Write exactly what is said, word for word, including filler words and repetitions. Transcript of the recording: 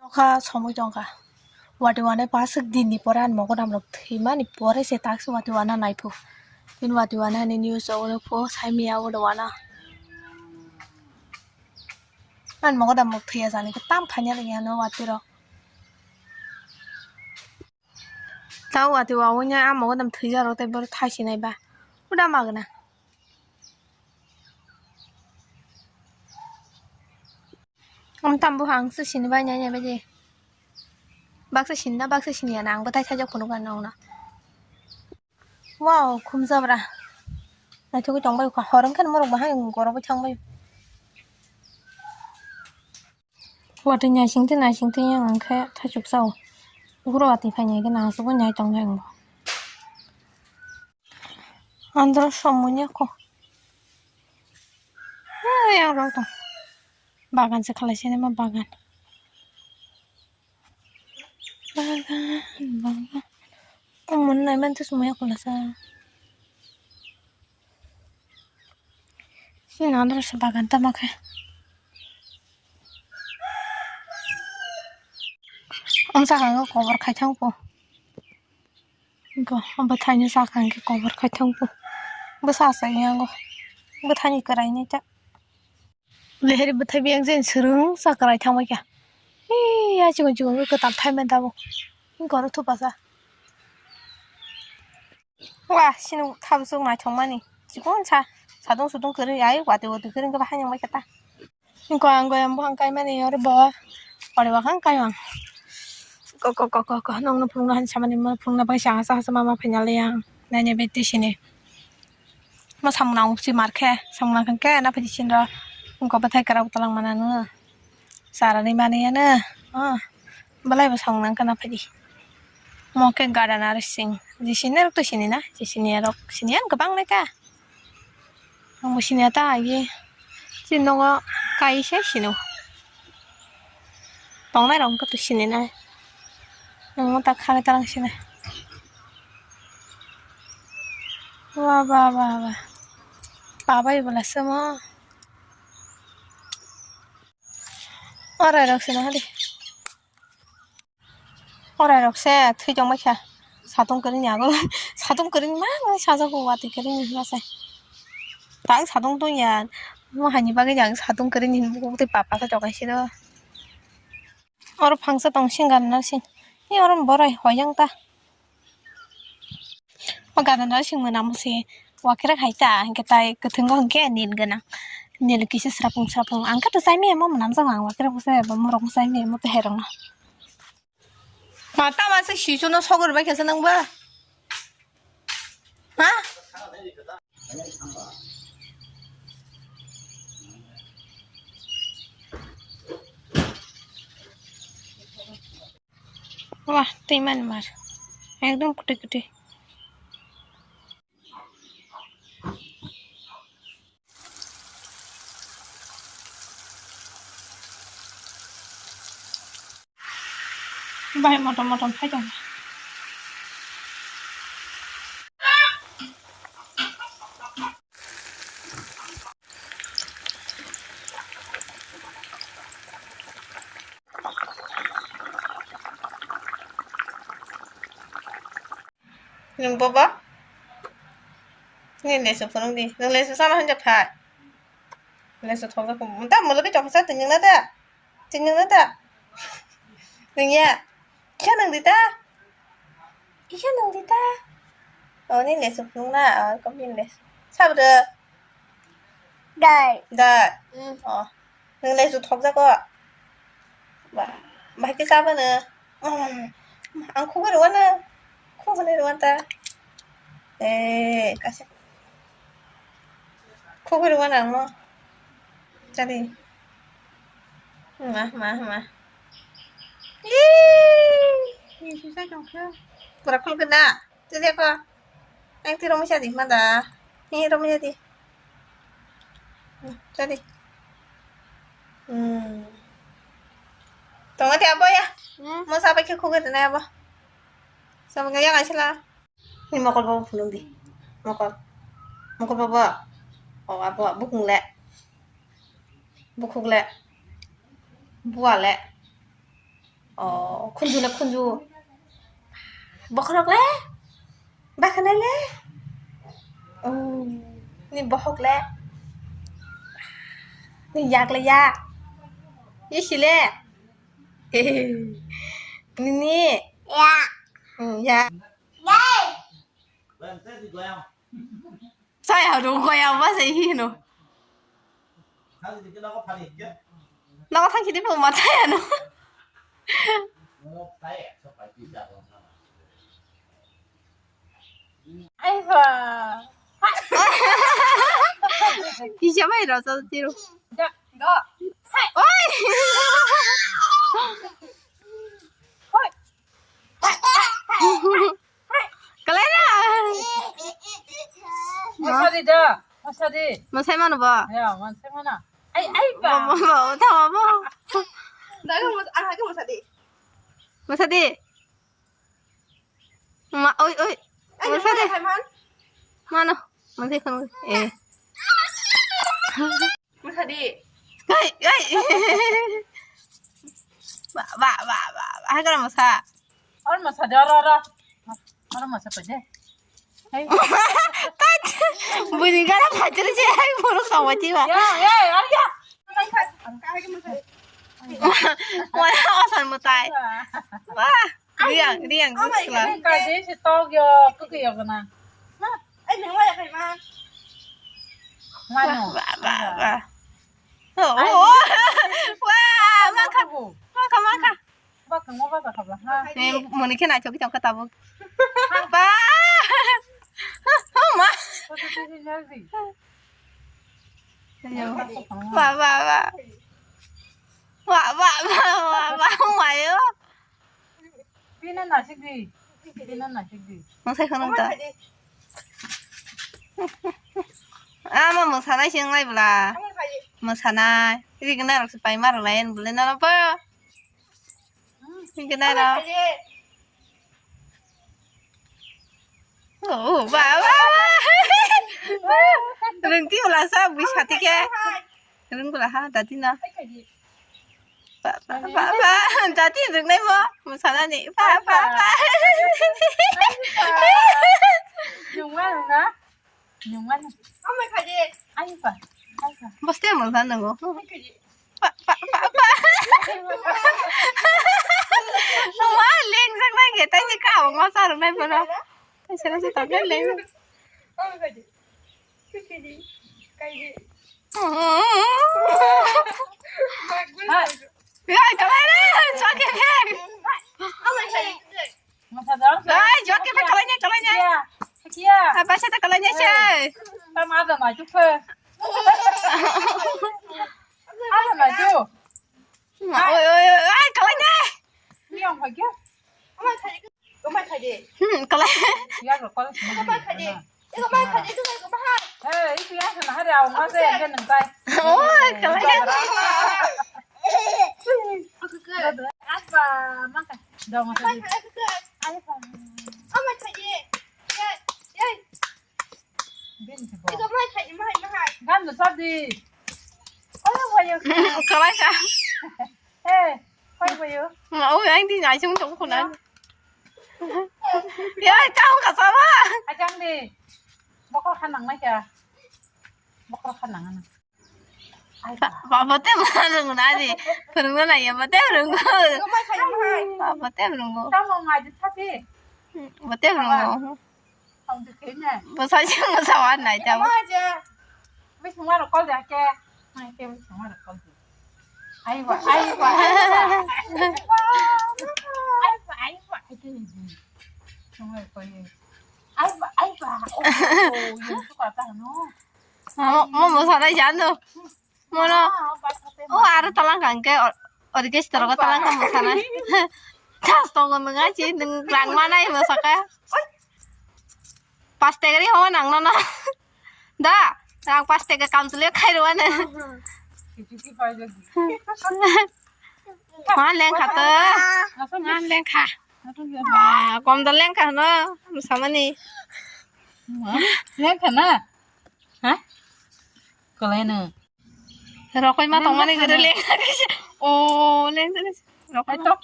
Nokha somoi tongkha. Wati wana paswk dinni pore ani mogodam rok thwimani pore se takswk wati wana naiphu. Bini wati wana ni news rok nukphu, saimaya wati wana. Ani mogodam rok thwiya jani khe tam khaina rwya no wati rok. Tao wati wawanya a mogodam thwijarok tei borok thaisinai ba. Uda magna. Om tam buha ang se sini bai nai nai bai de. Baksa sini na baksa sini ya na ang bwtai thajak phunuk ano na. Wow, khum jabra. Naithogwi tongbai kha. Hor wngkha norok bahai gorobwi thangbai. Watwi naisingtwi naisingtwi yang ang khe thaichuk chao. Ukhuro watwi phainai khe nang asugwi nai tongnai ang bo. Andro somoni ako. Yang rok tong. Bagan se khalai sini ma bagan. Bagan, bagan. Omo nai man tus muya kula sa. Sini andro se bagan tama khe. Om sakang kobor khai thang po. Go, bwthaini saka hwnkhe kobor khai thangbo. Bwsa asai yango. Bwthaini kwraini ta. Leheri bwthai biyang jeni swrwng sa kwrai thangbai kha. Hii, ya chikon chikon khe kwtal thai man tabuk. Hwnkhe oro thupasa. Wa, sini thabswk naithokmani. Chikon sa, sadung sudung kwrwi ai, watwi watwi kwrwi hwnkhe bahai nangbai kha ta. Ko ang goyam buphang kaimani oro bo. Ore buphang kaimang. Ko, ko, ko, ko, ko. Nokno phunukna han samani, ma phunukna bai sa, sa, sa, mama phaina le yang. Nanya beti sini. Ma samung nang si mar khe, samung nang khe na phaji sinro. Ko bathai kara butalang mana no. Sarani mani ya na. Ah. Balai bo samung nang khe na phaji. Mo khe gada na sing. Jisini rok to sini na. Jisini rok sini an kwbang nai ka. Ang bo sini ata agi. Sini nogo kai se sino. Tongnai rok to sini nai. Ang ta kha ta lang sini. Wa ba ba ba. Babai bwla se mo. Ora rok sini hadi. Orai rok se thwi tong bai kha. Satung kwrwini abo. Satung kwrwini ma wngwi sajak o watwi kwrwini hwnba se. Tang satung tong ya. Mo haini bagwi ang satung kwrwini hinwi bukuk twi papa khe tokai se do. Oro phangsa tong sing gana sing. Ni oro borai hoyang ta. O gana sing mwnamo se. Wakira khai ta hwnkhe tai kwthwngo hwnkhe nil gwnang. Nil kisa srapung srapung. Ang khe to chai maya mo mwnam jang ang wakira bwsa eba morok chai maya mo to herok no. Ma tama se sisu no sogor bai khe se nang ba. Ha? Wah, twi man mar. Ekdom kwtwi kwtwi. Bai motom motom phai tong. Nwng bobo? Nini lesu phunukdi. Nwng lesu chana hwnja phai. Lesu thokjak kho. Nta mwlwgwi tongsa tini nwng na da? Tini nwng na da? Nwng ya? Kisa nwng di ta? Kisa nwng di ta? O nini lesu phunuk na? O kom nini lesu. Sabdo? Dai. Dai. Mm. O. Nwng lesu thokjak kho. Ba, bahai khe chabano. Mm, ang khugwi rwano. Khugwi rwanta. Eh, kasa. Khugwi rwano ang no. Chadi. Ma, ma, ma. Ih, ih, sisa jongkha. Pura khulgwi na. Twi de ko. Ang twi romwi sadi ma da. Hi romwi sadi. Hmm, sadi. Hmm. Tongo de abo ya. Hmm. Mo sabai khe khugwi rwnai abo. Sabai khe yang aisla. Ni mokol babo phunuk di. Mokol. Mokol babo. O abo bukung le. Bukhuk le. Bua le. Oh, khunju le khunju. Bokhorok le? Bakhanai le? Oh, ni bohok le? Ni yak le yak? Isi le? Nini? Ya. Hmm, ya. Saya ro goya ba se hi no. Nogo thang sidi phu ma thaya no. Ai ba. Hi sa bai ro sa tiro. Da, da. Oi. Oi. Kalai na. Masadi da, masadi. Masai mano ba? Ya, masai mano. Ai, ai ba. Ba, ba, ba, ba, ba. Daga mas, ah, daga masadi. Masadi. Ma, oi, oi. Masadi. Mano. Masai kono. Eh. Masa di. Hai, hai. Ba, ba, ba, ba, ba. Hai, kana masa. Or masa di, or, or, or. Or masa pa je. Hai. Tat. Buni gara phajar je, hai, buru sawati ba. Ya, ya, or ya. Wala osan mutai. Wah. Riang, riang, oh my sila. God. Kaje si tok yo, kuki yo kena. Ma, ai nang waya kai ma. Mano. Ba, ba, ba. Oh, ai, oh. Wah, maka. Maka, maka. Baka, mo baka kaba, ha. Eh, moni kena choki choka tabuk. Ba. Oh, ma. Ayo. Ba, ba, ba. Ba, ba, ba, ba, ba, oh, ma yo. Pina nasik di. Pina nasik di. Masai khonong ta. Ama mwsanai se wngnai bwla. Mwsanai. Rignai rok se paima rwlai ani bwlai nw bo. Rignai rok. Oh, ba, ba, ba. Rwngti bwla sa bwi sati khe. Rwng bwla ha, dati na. Ba, ba, ba, ba. Dati rwng nai mo. Mwsanani. Ba, ba, ba. Nungma, nungma. Nungma, nung. Amai khaje. Ai, ba. Ai, ba. Boste mo sa nango. Ai, khaje. Ba, ba, ba, ba. Wa, leng jak nai ge, tai ni ka, wa, sa rwng nai bono. Tai sera se ta leng. Amai khaje. Khaje. Khaje. Hai. Hai, kalai re, joke phe. Hai, joke phe, kalai nya, kalai nya. Kia. Kia. Apa sih kalai nya sih? Tam ada maju phe. Ada maju. Oi, oi, oi, ai, kalai nya. Ni yang pagi. Hmm, kalai. Ya, kalai. Iko mai khaji, iko mai khaji, iko mai khaji. Hei, iko yang sana hari awak masa yang kena kai. Oh, kalai. Apa, makan. Dong, makan. Ayo, Pak. Oh, mai khaji. Yai, yai. Bin sih, iko mai khaji, mai, mai. Kan besar di. Oh, banyak. Kalai sa. Eh, koi boyo. Ma, o, ang di ngai chung tong khuna. Ya, chao ka sa ba. Ajang di. Bokol khanang mai kya? Bokol khanang ana. Ai, ba, ba, bote ma rung na di. Phurung na ya, bote rung. Ko mai khai mai. Ba, bote rung. Tamo ngai di thati. Bote rung. Ang di kene. Bo sa chi mo sa wa nai ta. Ma ja. Mai sung ma ro kol ja ke. Mai ke mai sung ma ro kol ja. Aiwa, aiwa, aiwa. Aiwa, aiwa, aiwa. Aiwa, aiwa. Oh, oh, oh, yung suka ta no. Mo, mo, mo sana jano. Mono. O aro talang kangke orchestra ko talang kamo sana. Tas to ngai chi nang rang mana mo saka. Pas tegri ho nang no no. Da, rang pas tega kam chule khai rwani. Kiti ki pai jodi. Ma lengkha to. Ma lengkha. Ba, kom da lengkha no, samani. Ma, lengkha na? Ha? Kolai no. Rokoi ma tongmani gede lengkha. O, lengkha. Rokoi tok